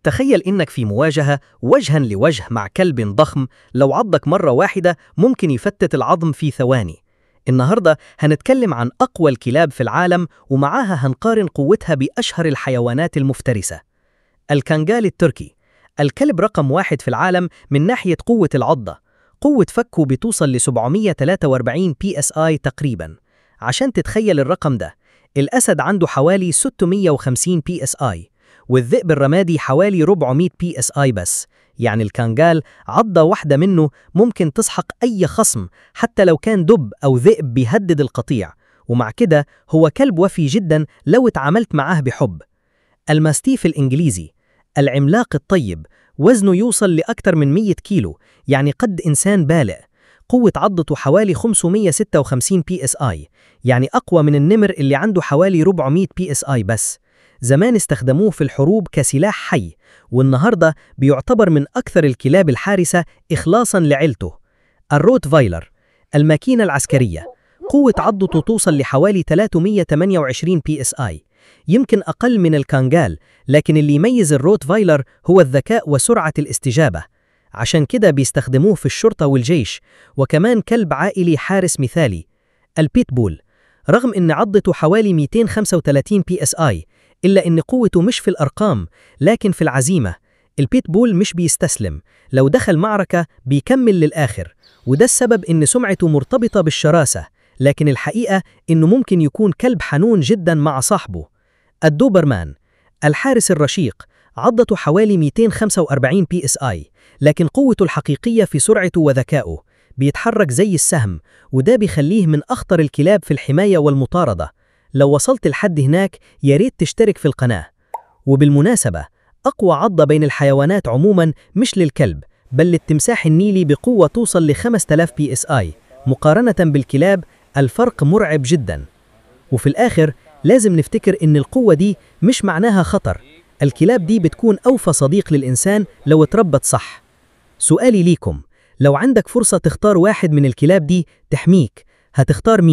تخيل إنك في مواجهة وجها لوجه مع كلب ضخم، لو عضك مرة واحدة ممكن يفتت العظم في ثواني. النهاردة هنتكلم عن أقوى الكلاب في العالم، ومعاها هنقارن قوتها بأشهر الحيوانات المفترسة. الكانجال التركي، الكلب رقم 1 في العالم من ناحية قوة العضة. قوة فكه بتوصل ل 743 PSI تقريبا. عشان تتخيل الرقم ده، الأسد عنده حوالي 650 PSI، والذئب الرمادي حوالي 400 PSI بس. يعني الكانجال عضة واحدة منه ممكن تسحق أي خصم، حتى لو كان دب أو ذئب بيهدد القطيع. ومع كده هو كلب وفي جدا لو اتعاملت معاه بحب. الماستيف الإنجليزي، العملاق الطيب، وزنه يوصل لأكثر من 100 كيلو، يعني قد إنسان بالغ. قوة عضته حوالي 556 PSI، يعني أقوى من النمر اللي عنده حوالي 400 PSI بس. زمان استخدموه في الحروب كسلاح حي، والنهاردة بيعتبر من أكثر الكلاب الحارسة إخلاصاً لعيلته. الروتفايلر، الماكينة العسكرية، قوة عضته توصل لحوالي 328 PSI، يمكن أقل من الكانجال، لكن اللي يميز الروتفايلر هو الذكاء وسرعة الاستجابة. عشان كده بيستخدموه في الشرطة والجيش، وكمان كلب عائلي حارس مثالي. البيتبول، رغم إن عضته حوالي 235 PSI، إلا إن قوته مش في الأرقام لكن في العزيمة. البيتبول مش بيستسلم، لو دخل معركة بيكمل للآخر، وده السبب إن سمعته مرتبطة بالشراسة، لكن الحقيقة إنه ممكن يكون كلب حنون جدا مع صاحبه. الدوبرمان، الحارس الرشيق، عضته حوالي 245 PSI، لكن قوته الحقيقية في سرعته وذكائه، بيتحرك زي السهم، وده بيخليه من أخطر الكلاب في الحماية والمطاردة. لو وصلت لحد هناك ياريت تشترك في القناة. وبالمناسبة، أقوى عضة بين الحيوانات عموما مش للكلب، بل للتمساح النيلي بقوة توصل ل 5000 PSI. مقارنة بالكلاب الفرق مرعب جدا. وفي الآخر لازم نفتكر إن القوة دي مش معناها خطر، الكلاب دي بتكون أوفى صديق للإنسان لو اتربت صح. سؤالي ليكم، لو عندك فرصة تختار واحد من الكلاب دي تحميك، هتختار مين؟